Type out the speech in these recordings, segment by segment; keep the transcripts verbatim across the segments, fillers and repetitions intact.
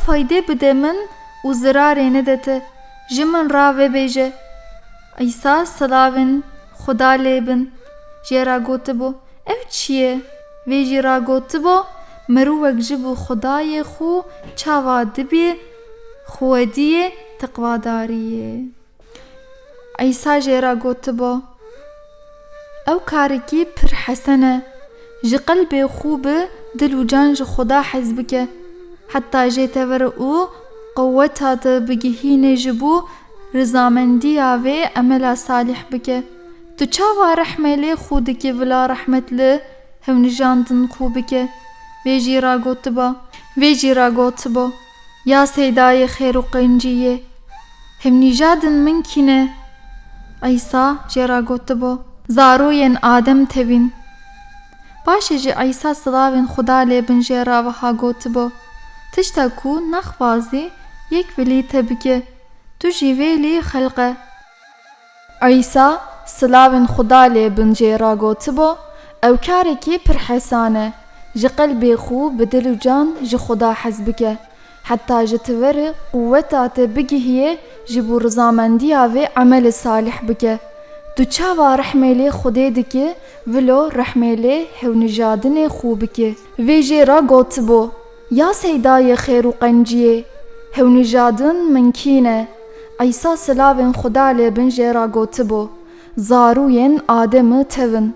paydê bide min û zirarê nede te, ji min re vebêje. Îsa silavên Xuda lê bin jê re gotibû, ew çi ye? Vê jî re gotibû, mirovek ji bo Xudayê xwe çawa dibî xwediyê teqwadariyê. Îsa jê re gotibû, ew karekî pir hesen e. Ji qelbê xwe bi dil û can ji Xuda hez bike. Heta jê te vere û qeweta te bigihîne ji bo rizamendiya vê emela salih bike. Tu çawa rehmê lê xwe dikî vila rehmet li hewnijandin xwe bike? Vê jî re gotiba, vê jî re gotibo, ya seydayê xêr û qenciyê, hewnijadin min kî ne? Îsa jê re gotibo, zaroyên Adem tevîn. Paşê jî Îsa silavên Xuda lê bin jê re wiha gotibo, tişta ku nexwazî yek vilî te bike, tu jî vêlî xelqe. Îsa silavên Xuda lê bin jê re gotibo, ew karekî pir hesan e, ji qelbê xwe bi dil û can ji Xuda hez bike. Heta ji ti verê quweta te bigihiyê ji bo rizamendiya vê emelê salih bike. Tu çawa rehmê lê Xwedê dikî, vilo rehmê lê hewnijadinê xwe bikî. Vê jê re gotibo, ya seydayê xêr û qenciyê, hewnijadin min kî ne? Îsa silavên Xuda lê bin jê re gotibo, zarûyên Ademî tevin.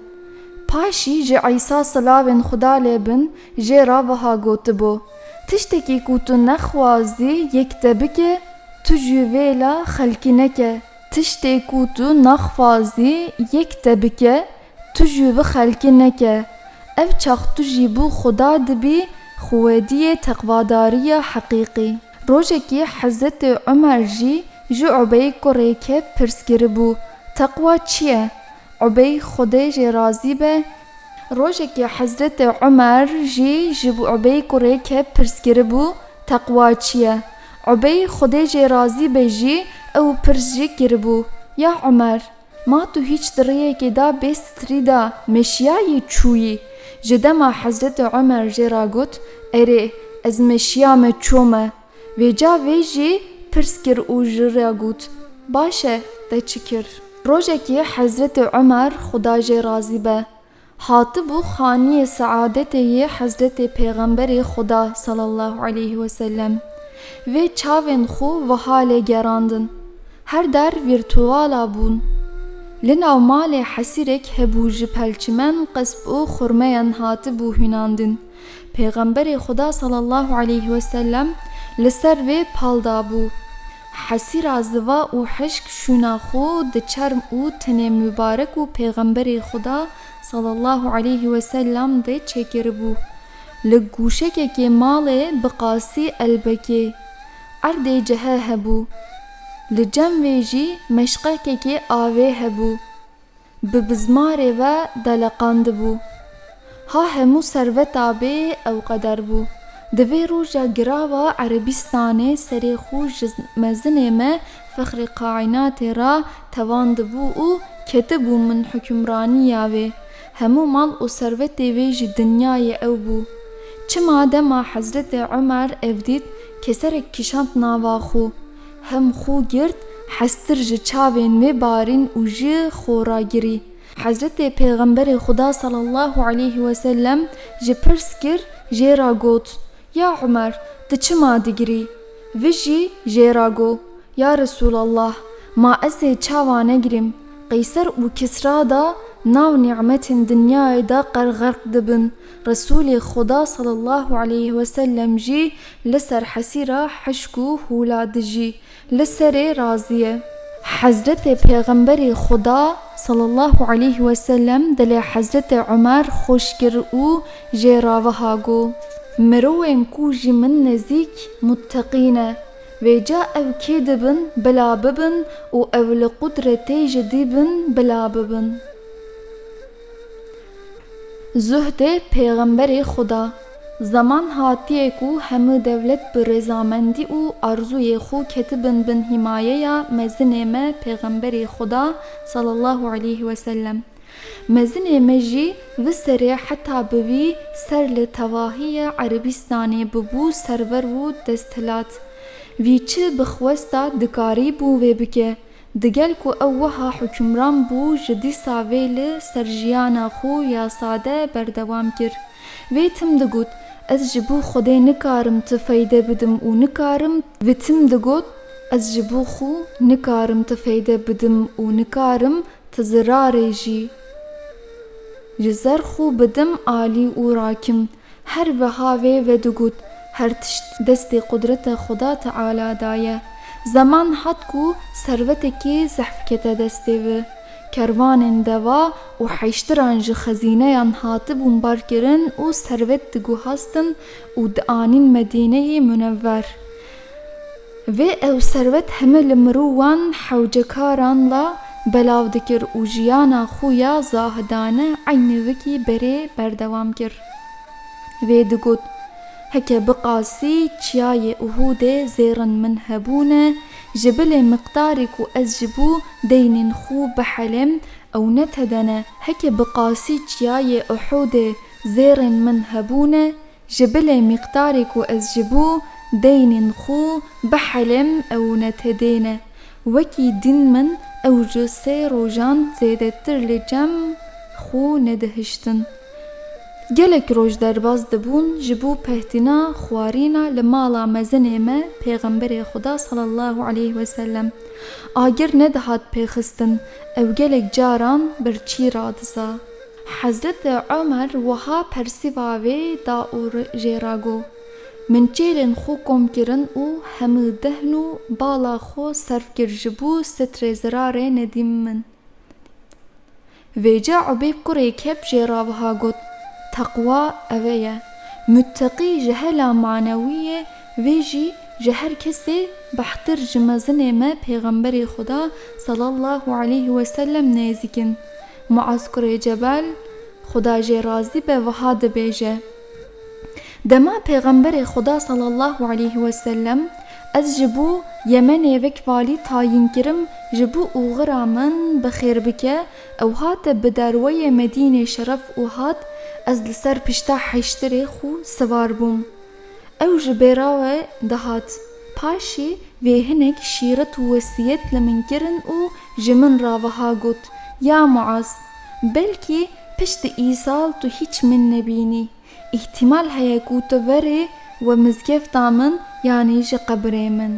Paşî ji Îsa silavên Xuda lê bin jê re wiha gotibo, tiştekî ku tu nexwazî yek te bike, tu jî vêla xelkî neke. Tiştê ku tu nexwazî yek te bike, tu jî vî xelkî neke. Ev çax tu jî bo Xuda dibî xwediyê teqvadariya heqîqî. Rojekî Hezretê Omer jî ji Ubey kurê Keb pirs kiribû, teqwa çi ye? Ubey Xwedê jê razî be. Rojekê Hezretê Omer jî ji bo Ubey kurê Keb pirs kiribû, teqwa çi ye? Ubey Xwedê jê razî be jî ew pirs jî kiribû, ya Omer, ma tu hîç di rêyekê de bê strî de meşiyayî çûyî? Ji dema Hezretê Omer jê re got, erê, ez meşiyame çûme. Vêca vê jî pirs kir û ji re got, baş e, te çi kir? Rojekê Hezretê Omer, Xuda jê razî be, hatibû xaniyê seadetê yê Hezretê Pêxemberê Xuda sallallahu aleyhi ve sellem. Vê çavên xwe wiha lê gerandin. Her der vîrtuwala bûn. Li nav malê hesîrek hebû, ji pelçimen, qesp û xurmeyan hatibû hûnandin. Pêxemberê Xuda sallallahu aleyhi ve sellem li ser vê pal dabû. Hesîra ziva û hişk şûna xwe di çerm û tenê mubarek û Pêxemberê Xuda sallallahu aleyhi ve sellem de çêkiribû. Li gûşekekê malê bi qasî elbekê erdê cehe hebû. Li cem vê jî meşqekekê avê hebû. Bi bizmarê ve deleqandibû. Ha hemû serveta bê ew qeder bû. Di vê roja girava Erebîstanê serê xwe ji mezinê me fexrê kaînatê re tevandibû û ketibû min hukimraniya wê. Hemû mal û servetê wê ji dinyayê ew bû. Çima dema Hezretê Omer ev dît, keserek kişand nava xwe. Hem xwe girt, hestir ji çavên wê barîn û ji xwe re girî. Hezretê Pêxemberê Xuda sallallahu aleyhi ve sellem ji pirs kir, jê re got, ya Omer, tu çima digirî? Vî jî jê re got, ya Resûlallah, ma ez ê çawa negirîm? Qeyser û Kisra da nav nîmetên dinyayê de qer xerq dibin. Resûlê Xuda sallallahu aleyhi ve sellem jî li ser hesîra hişk û hûla dijî. Li serê razî ye. Hezretê Pêxemberê Xuda sallallahu aleyhi ve sellem dilê Hezretê Omer xweş kir û jê re wiha got, mirovên ku ji min nezîk mutteqî ne, vêca ew kê dibin bila bibin û ew li qudretê ji dî bin bila bibin. Zuhdê Pêxemberê Xuda. Zeman hatiye ku hemû dewlet bi rêzamendî û arzûyê xwe ketibin bin hîmayeya mezinê me Pêxemberê Xuda sallallahu aleyhi ve sellem. Mezinê me jî vi serê heta bi vî ser li tevahiya Erebîstanê bibû serwer û desthilat. Vî çi bi xwesta dikarîbû vê bike. Digel ku ew wiha hukimran bû, ji dîsa vê li ser jiyana xwe ya sade berdewam kir. Vê tim digot, ez ji bo Xwedê nikarim ti feyde bidim û nikarim, vê tim digot, ez ji bo xwe nikarim ti feyde bidim û nikarim ti zirarê jî ji ser xwe bidim alî û rakim. Her wiha vê vedigot, her tişt destê qudreta Xuda Teala de ye. Zeman hat ku servetekî zehf kete destê wî. Kerwanên deva û heyştiran ji xezîneyan hatibûn barkirin û servet diguhastin û dianîn Medîneyê Munevver. Vê ew servet heme li mirovan hewcekaran la belav dikir û jiyana xwe ya zahidane eynî wekî berê berdewam kir. Vê digot, heke bi qasî çiyayê Uhudê zêrên min hebûne, ji bilê miqdarê ku ez ji bo deynên xwe bihelêm, ew ne tede ne. Heke bi qasî çiyayê Uhudê zêrên min hebûne, ji bilê miqdarê ku ez ji bo deynên xwe bihelêm ew ne tedê ne. Wekî din min ew ji sê rojan zêdetir li cem xwe nedihiştin. Gelek roj derbas dibûn ji bo pehtîna xwarîna li mala mezinê me Pêxemberê Xuda sallallahu aleyhi ve sellem. Agir nedihat pêxistin, ew gelek caran birçî radiza. Hezretê Omer wiha persiva vê da û ri-, jê re got, min çêlên xwe kom kirin û hemû dehn û bala xwe serf kir ji bo sitrê zirarê nedîm min. Vêca Ubeyb kurê Keb jê re wiha got, teqwa eve ye. Mutteqî ji hela manewiyê vê jî ji her kesê behtir ji mezinê me Pêxemberê Xuda sallallahu aleyhi ve sellem nêzîk in. Muaz kurê Cebel, Xuda jê razî be, wiha dibêje, dema Pêxemberê Xuda sallallahu aleyhi ve sellem ez ji bo Yemenê wek valî tayîn kirim, ji bo oxira min bi xêr bike, ew hate bi derweyê Medînê şeref û hat, ez li ser pişta heyştirê xwe siwar bûm. Ew ji bêrawe dihat. Paşî vê hinek şîret û wesiyet li min kirin û ji min re wiha got, ya Muaz, belkî piştî îsal tu hîç min nebînî. Îhtîmal heye ku tu verê we mizgefta min, yanî ji qebrê min.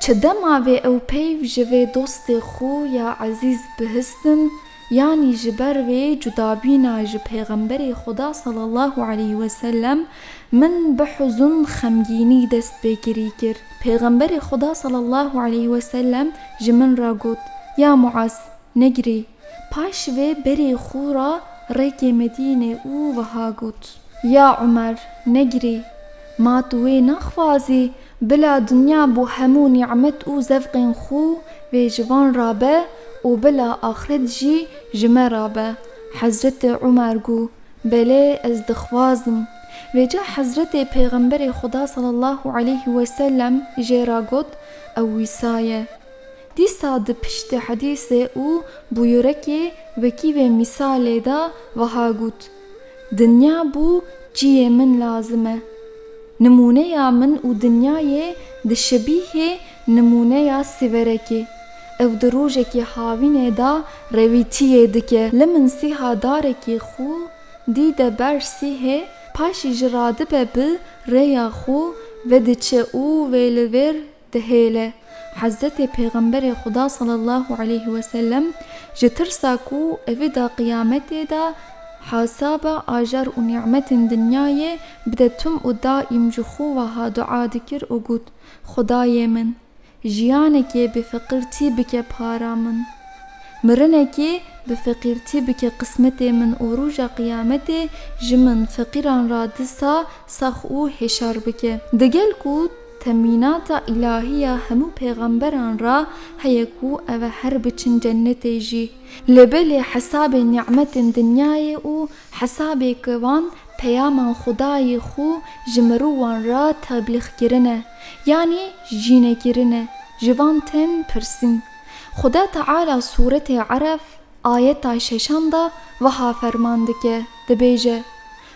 Çi dema vê ew peyv ji vê dostê xwe ya ezîz bihiştin, yanî ji ber vê cudabîna ji Pêxemberê Xuda sallallahu aleyhi ve sellem, min bi huzun, xemgînî dest pê kirî kir. Pêxemberê Xuda sallallahu aleyhi ve sellem ji min re got, ya Muaz, negirî. Paş vê berê xwe re rêkê Medînê û wiha got, ya Umer, negirî. Ma tu wê naxwazî, bila dinya bo hemû nîmet û zevqên xwe vê ji van re be û bila axret jî ji me re be. Hezretê Umer got, belê, ez dixwazim. Vêca Hezretê Pêxemberê Xuda sallallahu aleyhi ve sellem jê re got, ew wisa ye. Dîsa di piştê hedîsê û bûyûrekê wekî vê mîsalê de wiha got, dinya bo ciyê min lazim e. Nimûneya min û dinyayê dişibîhê nimûneya sîverekê. Ew di rojekî havînê de rêwîtiyê dike. Li min sîha darekî xwe dî de ber sîhê, paşî jî radibe bi rêya xwe vediçe û vê li vêr dihêle. Hezretê Pêxemberê Xuda sallallahu aleyhi ve sellem ji tirsa ku evîda qiyametê de hesaba ajar û nîmetên dinyayê bide tim û daîm ji xwe wiha dua dikir û got, Xwedayê min, jiyanekê bi feqîrtî bike para min. Mirinekê bi feqîrtî bike qismetê min û roja qiyametê ji min feqîran re dîsa sax û hêşar bike. Digel ku temînata îlahî ya hemû pêxemberan re heye ku ev ê her biçin cennetê jî. Lê belê hesabê nîmetên dinyayê û hesabê ku van peyaman Xwedayê xwe ji mirovan re teblîx kirine, yanî jîne kirine, ji van tên pirsîn. Xuda Teala sûretê Eref Ayeta şeşan de wiha ferman dike, dibêje,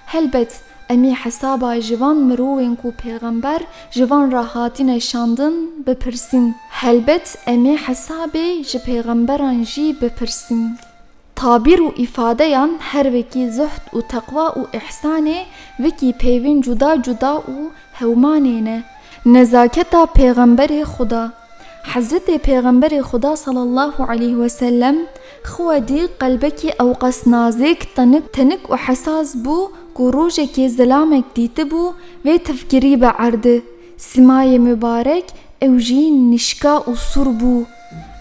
Helbet, em ê hesaba ji van mirovên ku Pêxember ji van re hatine şandin, bipirsîn. Helbet, em ê hesabê ji pêxemberan jî bipirsîn. Tabîr û îfadeyan her wekî zuhd û teqwa û îhsanê wekî peyvên cuda cuda û hewmanê ne. Nezaketa Pêxemberê Xuda. Hezretê Pêxemberê Xuda sallallahu aleyhi ve sellem xwedî qelbekî ewqas nazik, tenik, tenik û hesas bû ku rojekê zilamek dîtibû vê tifkirî bi erdî. Simayê mibarek ew jî nişka û sûr bû.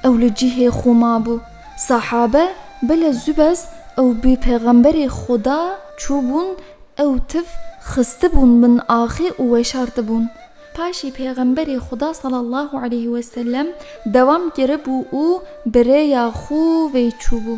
Ew li cihê xwe mabû. Sahabe bile zû bes ew bi Pêxemberê Xuda çûbûn, ew tif xistibûn bin axê û weşartibûn. Paşî Pêxemberê Xuda sallallahu aleyhi ve sellem dewam kiribû û bi rêya xwe vê çûbû.